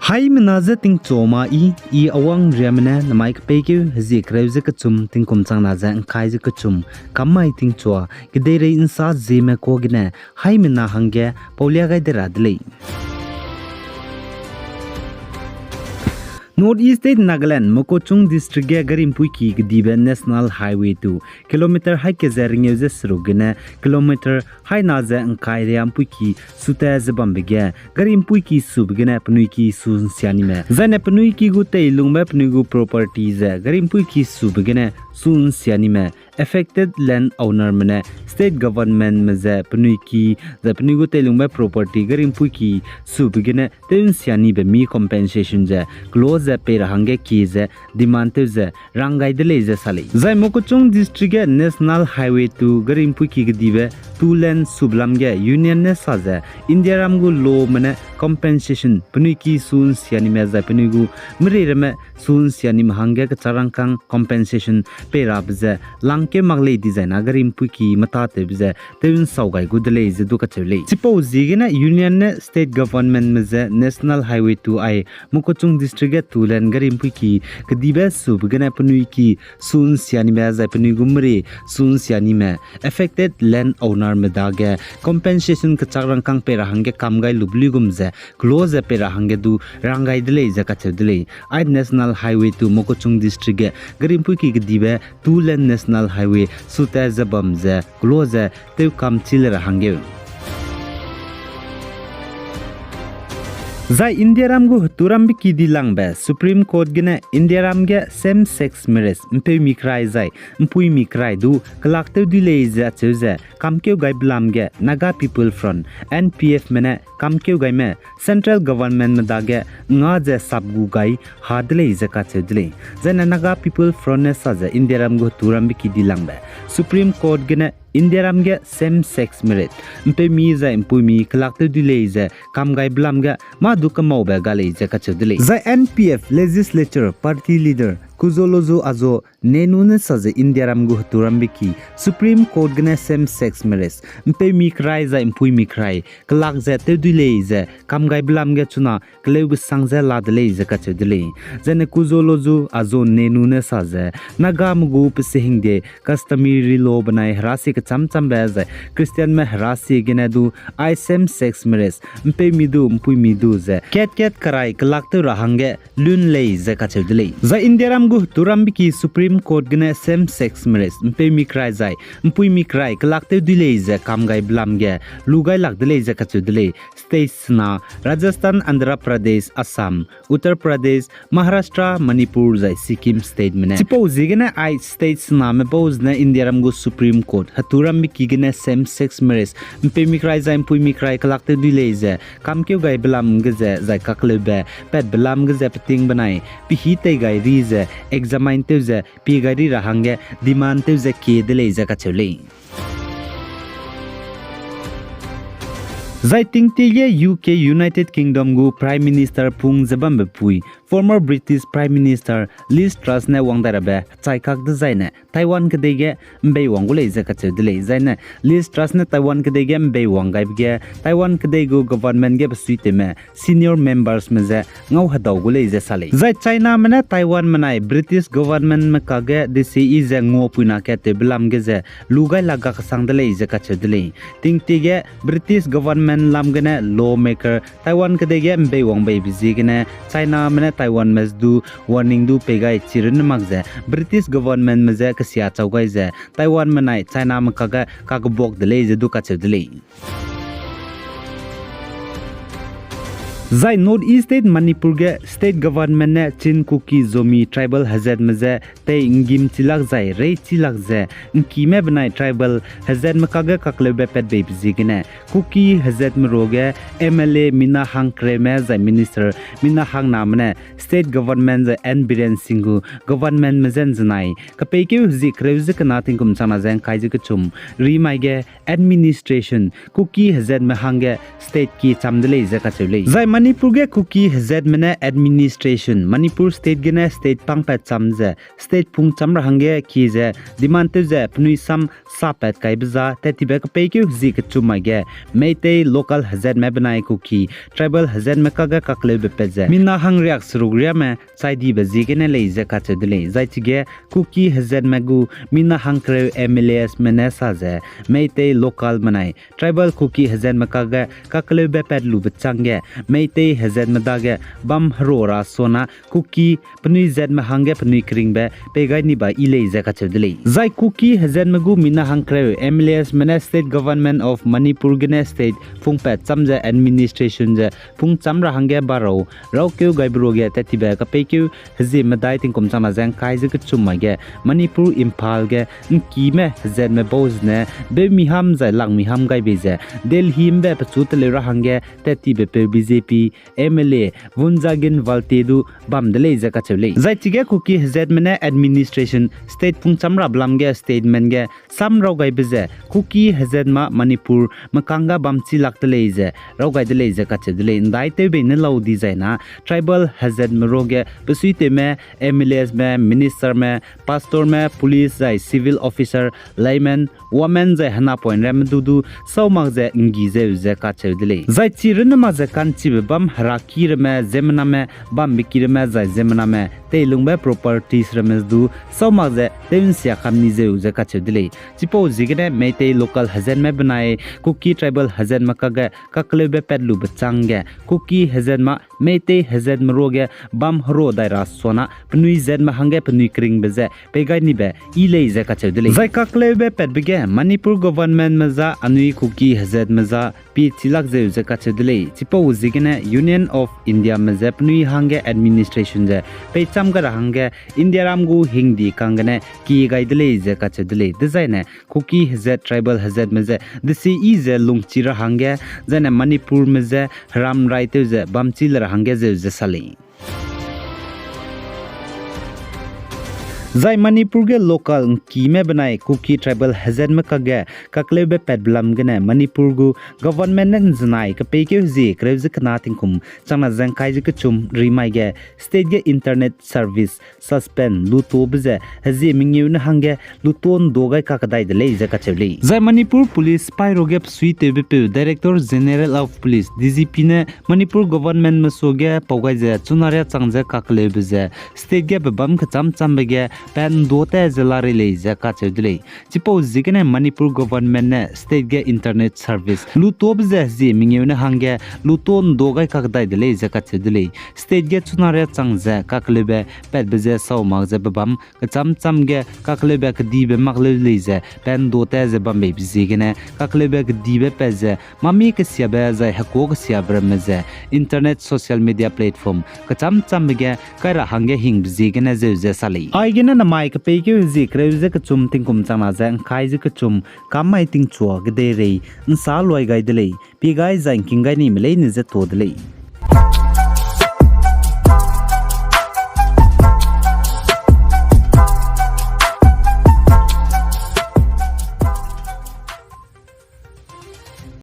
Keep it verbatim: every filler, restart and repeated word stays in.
Haimena je tingchua ma i, i Awang Riame ne namai kepeikeu hezie kereu ze kechum tingkum changna ze ngkai ze kechum kam mai tingchua kedeirei nsa zieme kuâ gene haimena hangge paulia gai de ra de lei. North East State Nagaland, Mokokchung District ge gari mpuiki kedibe National Highway two, kilometer haî ke ze rengeu ze seruk gene kilometer haî na ze ngkai ria mpuiki sute ze bambe ge, gari mpuiki sube gene penui ki su nsia nime. Zaine penui ki gu teilungbe penui gu property ze gari mpuiki sube gene su nsia nime. Affected land ownerme ne state governmentme ze penui ki, zai penui gu teilungbe property gari mpuiki sube gene tew nsia nibe mi compensation ze kelo ze pei ra hangge kie ze demand tew ze rang gai de lei ze sa lei. Zai Mokokchung District ge National Highway two gari mpuiki kedibe two lane sube lam ge Union ne sa ze Indiaram gu lawme ne compensation penui ki su nsia nime zai penui gu mereiramme su nsia nime hangge kechak rangkâng compensation pei rabe ze langkeu mak lei dizai na gari mpuiki metâtewbe ze tew nsau gai gu de lei ze du kacheu lei. Chipau ziegene Union ne state governmentme ze National Highway two ai Mokokchung District ge two lane gari mpuiki kedibe sube gene penui ki su nsia nime zai penui gu merei su nsia nime affected land ownerme dage compensation kechak rangkâng pei ra hangge kam gai lube luigum ze kelo ze pei ra hangge du rang gai de lei ze kacheu de lei. Ai National Highway two Mokokchung District ge gari mpuiki kedibe two lane National Highway sute ze bam ze kelo ze tew kam chi le ra hangge. Zai Indiaram gu heturambe ki dilangbe Supreme Court gene Indiaram ge same sex marriage, mpeumi kerai zai mpuimi kerai du kelak tew dui lei ze acheu ze kamkeu gaibe lam ge Naga People Front, N P Fme ne kamkeu gaime central governmentme dage nga ze sap gu gai ha de lei ze kacheu de lei. Zaine Naga People Front ne sa ze Indiaram gu heturambe ki dilangbe Supreme Court gene Indiaram ge same sex marriage, mpeumi zai mpuimi kelak tew dui lei ze kam gaibe lam ge mâ du kemaube ga lei ze kacheu de lei. Zai N P F legislature party leader Kuzholozu Azo Nenu ne sa ze Indiaram gu heturambe ki Supreme Court gene same sex marriage, mpeumi kerai zai mpuimi kerai kelak ze tew dui lei ze kam gaibe lam ge chuna keleu kesang ze la de lei ze kacheu de lei. Zaine Kuzholozu Azo Nenu ne sa ze Nagame gu pesehingde customary law benai herasie kechamchambe zai Christianme herasie gene du ai same sex marriage, mpeumi du mpuimi du ze kat kat kerai kelak tew ra hangge lun lei ze kacheu de lei. Zai Indiaram gu heturambe ki Supreme Court gene same sex marriage, mpeumi kerai zai mpuimi kerai kelak tew dui lei ze kam gaibe lam ge lu gai lak de lei ze kacheu de lei. State sena Rajasthan, Andhra Pradesh, Assam, Uttar Pradesh, Maharashtra, Manipur zai Sikkim stateme ne. Chipau ziegene ai state sename bau zene Indiaram gu Supreme Court heturambe ki gene same sex marriage, mpeumi kerai zai mpuimi kerai kelak tew dui lei ze kamkeu gaibe lam ge ze zai kakleube patbe lam ge ze peting benai pehî tei gai ri ze examine tew ze pie gai ri ra hangge demand tew ze kie de lei ze kacheu lei. Zai tingtie ge U K, United Kingdom gu Prime Minister pung ze bambe pui, former British Prime Minister Liz Truss ne wang dai rabe hechai kak dezaine Taiwan kedei ge mbei wang gu lei ze kacheu de lei. Zaine Liz Truss ne Taiwan kedei ge mbei wang gaibe ge Taiwan kedei gu government ge besuitewme senior membersme ze ngau hedau gu lei ze sa lei. Zai Chiname ne Taiwan menai British governmentme kage desiyi ze nguapuina katewbe lam ge ze lu gai lak ga kesang de lei ze kacheu de lei. Tingtie ge British government lam gene lawmaker Taiwan kedei ge mbei wang beibe ziegene Chiname ne Taiwanme du warning du pei gai chi runne mak ze British governmentme je kesia chau gai ze Taiwan menai Chiname kage kakebuak de lei ze du kacheu de lei. Zai North East State Manipur ge state government ne Chin, Kuki, Zomi tribal hezatme je tei nggim chilak zai rei chilak ze ngkime benai tribal hezatme kage kakleube patbeibe ziegene Kuki hezatme ruage M L A Mina Hang Kreme zai Minister Mina Hang Name ne state government zai N Biren Singh gu governmentme je nzenai kepeikeu hezie kereu ze kena tingkum changna ze ngkai ze kechum rimai ge administration Kuki hezatme hangge state ki cham de lei ze kacheu lei. Zai Manipur ge Kuki hezatme ne administration, Manipur state gene state pangpat cham ze, state pungcham ra hangge kie ze, demand tew ze penui sam sapat kaibe za, tat tibe kepeikeu hezie kechum mai ge, Meitei local hezatme benai Kuki tribal hezatme kage kakleube pat ze, mina hangriak seruk riame chai dibe ziegene lei ze kacheu de lei. Zai chige Kuki hezatme gu mina hangkereu M L As me ne sa ze, Meitei local benai tribal Kuki hezatme kage kakleube pat lube chângge, Meitei hezatme dage bam hero ra suana Kuki penui zatme hangge penui keringbe pei gai ni ba yi lei ze kacheu de lei. Zai Kuki hezatme gu mina hangkereu M L As me ne state government of Manipur gene state pungpat cham ze administration ze pungcham ra hangge barau raukeu gaibe ruage tat tibe kepeikeu hezie medai tingkum changna ze ngkai ze kechum mai ge Manipur Imphal ge ngkime hezatme bau zene beumi ham zai langmi ham gai bei ze Delhi mbe pechu teleu ra hangge tat tibe peu B J P M L A Wunjagin Valte du bam de lei ze kacheu lei. Zai chige Kuki hezatme ne administration state pungcham rabe lam ge statement ge sam raw gaibe ze Kuki hezatme Manipur mekangge bam chi lak de lei ze raw gai de lei ze kacheu de lei. Ndai tewbei ne lau di zai na tribal hezatme ruage besuitewme M L As me, minister me, pastor me, police zai civil officer, layman, women zai henapoin ramme du du sau mak ze nggi zeu ze kacheu de lei. Zai chi runne mak ze ka'nchibe bam heraki ramme, ziemmename, bambe ki ramme zai ziemmename teilungbe properties ramme du sau mak ze tew nsia kam ni zeu ze kacheu de lei. Chipau ziegene Meitei local hezatme benai Kuki tribal hezatme kage kakleube pat lube chângge Kuki hezatme Meitei hezatme ruage bam hero dai ra suana penui zatme hangge penui keringbe ze pei gai nibe yi lei ze kacheu de lei. Zai kakleube patbe ge Manipur government me za anui Kuki hezatme za pie chi lak zeu ze kacheu de lei. Chipau ziegene Union of India me ze penui hangge administration ze peicham gai ra hangge Indiaram gu hingdi kang gene kie gai de lei ze kacheu de lei. Dezaine Kuki hezat tribal hezatme ze desi yi ze lungchi ra hangge, zaine Manipur me ze heram raitew ze bam chi le ra hangge zeu ze sa lei. Zai Manipur ge local ngkime benai Kuki tribal hezatme kage kakleube patbe lam gene Manipur gu government ne nzenai kepeikeu hezie kereu ze kena tingkum changna ze ngkai ze kechum rimai ge state ge internet service suspend lutobe ze hezie mengeu ne hangge luto ndo gai kakdai de lei ze kacheu lei. Zai Manipur Police paî ruage besuitewbe peu Director General of Police, D G P ne Manipur government me suage pau gai ze chuna riâ chang ze kakleube ze state ge bebâm kechâm chambe ge pa ndo ta ze larei lei ze kacheu de lei. Chipau ziegene Manipur government ne state ge internet service lutobe ze hezie mengeu ne hangge luto ndo gai kakdai de lei ze kacheu de lei. State ge chuna riâ chang ze kakleube patbe ze sau mak ze bebâm kechâm cham ge kakleube kedibe mak leu lei ze pa ndo ta ze bambeibe ziegene kakleube kedibe pat ze mami kesiabe zai hekuâ kesiabe ramme ze internet social media platform kechâm chambe ge kai ra hangge hingbe ziegene zeu ze sa lei. Aigene namai kepeikeu hezie kereu ze kechum tingkum changna ze ngkai ze kechum kam mai tingchua kedeirei nsa luai gai de lei, pie gai zai ngking gai nime leine ze tuâ de lei.